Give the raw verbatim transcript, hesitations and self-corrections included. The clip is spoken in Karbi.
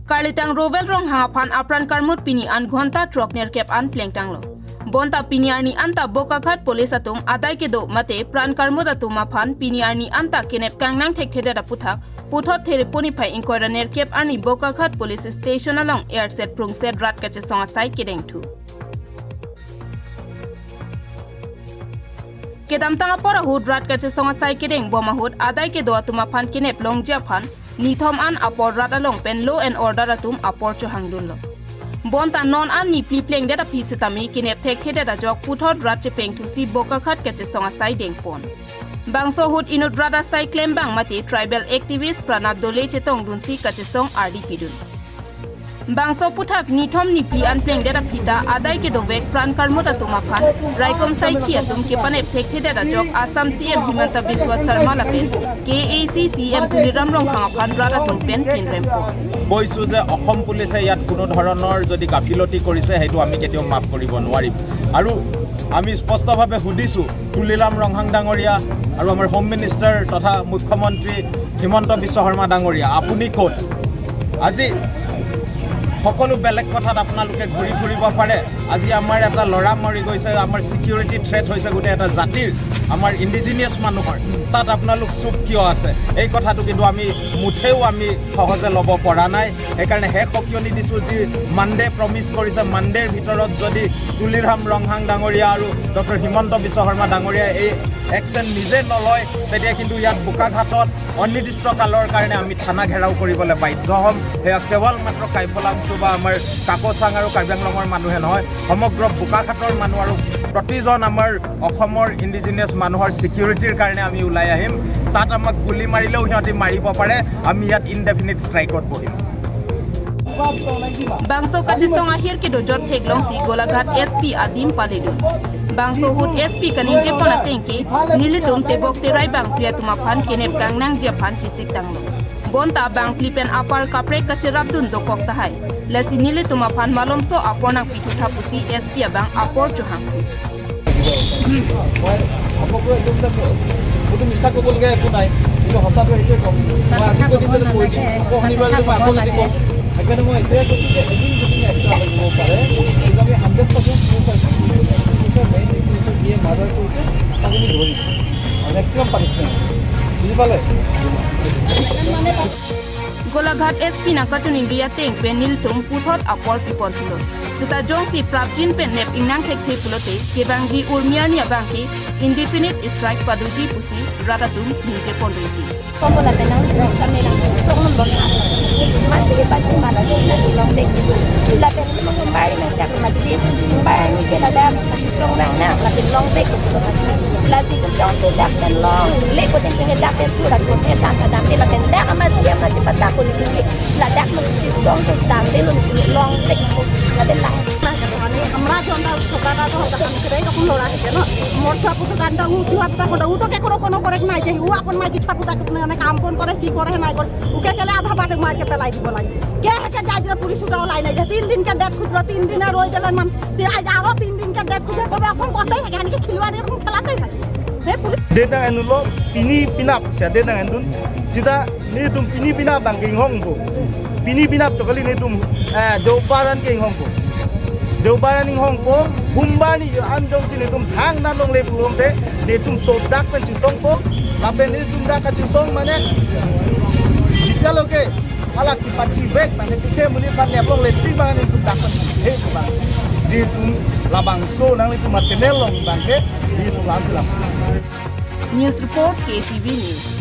Karlitang Rowel Ronghang aphan apran karmut pini an ghonta throk nerkep an plengtanglo. Bonta pini arni anta Bokakhat police atum adai kedo mate pran karmut atum aphan pini arni anta kenep kangnang thekthedet aputhak puthot Thereponi phai ingkoi ra nerkep arni Bokakhat police station along erset prungset rat kachesong asai kedengthu. Kedamtang apor ahut rat kachesong asai kedengbom ahut adai kedo atum aphan kenep longji aphan nithom an apor rat along pen law and order atum apor chohangdunlo. Bonta non an niphli plengdet aphi sitame kenep thekthedet ajok puthot rat chepengthusi Bokakhat kachesong asai dengpon. Bangso ahut inut rat asai klembang mate tribal activist Pranab Doley chetongdunsi kachesong ardi pidun. Bangso aputhak nithom niphli an plengdet aphi ta adai kedovek pran karmut atum aphan raikom saikhi atum kepanep thekthedet ajok Assam C M Himanta Biswa Sarma lapen K A A C C M Tuliram Ronghang aphan rat atum pen kinrempo. কৈছো যে অসম পুলিচে ইয়াত কোনো ধৰণৰ যদি গাফিলতি কৰিছে, সেইটো আমি কেতিয়াও মাফ কৰিব নোৱাৰিম। আৰু আমি স্পষ্টভাৱে সুধিছো তুলিৰাম ৰংহাং ডাঙৰীয়া আৰু আমাৰ হোম মিনিষ্টাৰ তথা মুখ্যমন্ত্ৰী হিমন্ত বিশ্ব শৰ্মা ডাঙৰীয়া, আপুনি ক'ত? আজি সকলো বেলেগ কথাত আপোনালোকে ঘূৰি ফুৰিব পাৰে। আজি আমাৰ এটা ল'ৰা মৰি গৈছে, আমাৰ ছিকিউৰিটি থ্ৰেট হৈছে গোটেই এটা জাতিৰ, আমাৰ ইণ্ডিজিনিয়াছ মানুহৰ। তাত আপোনালোক চুপ কিয় আছে? এই কথাটো কিন্তু আমি মুঠেও আমি সহজে ল'ব পৰা নাই। সেইকাৰণে শেষ সকিয়নি দিছো, যি মানডে প্ৰমিছ কৰিছে, মানডেৰ ভিতৰত যদি তুলিৰাম ৰংহাং ডাঙৰীয়া আৰু ডক্টৰ হিমন্ত বিশ্ব শৰ্মা ডাঙৰীয়া এই একশ্যন নিজে নলয়, তেতিয়া কিন্তু ইয়াত বোকাঘাটত অনিৰ্দিষ্ট কালৰ কাৰণে আমি থানা ঘেৰাও কৰিবলৈ বাধ্য হ'ম। সেয়া কেৱল মাত্ৰ কাইফলাংচু বা আমাৰ কাকচাং আৰু কাৰ্বি আংলঙৰ মানুহে নহয়, সমগ্ৰ বোকাঘাটৰ মানুহ আৰু প্ৰতিজন আমাৰ অসমৰ ইণ্ডিজিনিয়াছ মানুহৰ ছিকিউৰিটিৰ কাৰণে আমি ওলাই আহিম। তাত আমাক গুলী মাৰিলেও সিহঁতি মাৰিব পাৰে, আমি ইয়াত ইনডেফিনিট ষ্ট্ৰাইকত বহিম। Bangso kachesong ahir kedojot theklongsi Golaghat S P adim paledun. Bangso ahut S P kaningjepon ateng ke nelitum tebok terai bangphli atum aphan kenep kangnangji aphan chesik tanglo. Bonta bangphli pen apar kaprek kacherapdun dokok tahai. Lasi nelitum aphan malomso apor nangpithu tha pusi S P abang apor chohang. মই সকলোৱে একদম, মইতো মিছা ক'বলগীয়া একো নাই, কিন্তু সঁচাটো সেইটোৱে ক'ম। মই আজি কৈ দিম যে কৈ দিম, আকৌ শনিবাৰে যদি মই আকৌ যদি কওঁ, সেইকাৰণে মই এতিয়াই কৈছোঁ যে এদিন যদি এক্সট্ৰা লাগিব পাৰে, কিন্তু আমি হাণ্ড্ৰেড পাৰ্চেণ্ট প্ৰুফ আছে, মেইন মেইন কৰিছে, যিয়ে মাৰ্ডাৰ কৰিছে, তাক আমি ধৰিম। মেক্সিমাম পানিছমেণ্ট, বুজি পালে? Golaghat S P nangkachiningri ateng pen nelitum puthot apor pipon pulo. Seta jongsi prapjin pen nep ingnang thekthe pulote kevangji Urmi arni abang ke indefinite strike padoji pusi rat atum ningjepon resi. Kombola tenang, kami nang sok nombor. Mas ke pati mana sih nang long dek. Sila pen mengumbai nang cak mati dek. Umbai ni ke ladak. Long nang na, lapen long bek. Lasi kejong si dak pen long. Lek ko tinggi dak pen surat ko tinggi tang kadam pen lapen dak amat dia masih patah ko tinggi. Ladak mesti long si tang de long si long bek. Lapen lang. Amra jonda thokada to hota kam kere ka kun lora hai no. Mor chua putu kanda u chua puta koda u to ke kono kono korek nai je u apon mai ki chua puta ke puna kam kon kore ki kore nai kore. Uke kele adha bade mar ke pelai di bolai. Ke hai ke jajra police uta olai nai je tin din ka date khujlo tin din a roi jalan man. Tin aaj aro tin din ka date khujlo ko be phone korte hai ke hani ke khilwa de phone khelate hai. He police. Date nang enlo pini pinap sia date nang endun. Sita netum pini pinap bang ke inghongpo. Pini pinap chokali netum eh Deobar an ke inghongpo. Deobar an inghongpo. Humba ni yo an jongsi netum thang nang longle pulote netum sodak pen chisongpo. Lapen netum dak kachisong mane jitaloke hala kipati vek mane pise muni pan neplong le tik bang netum dak pen he ko bang. Netum labangso nang netum channel along bang ke netum lam lam. News report K T V News.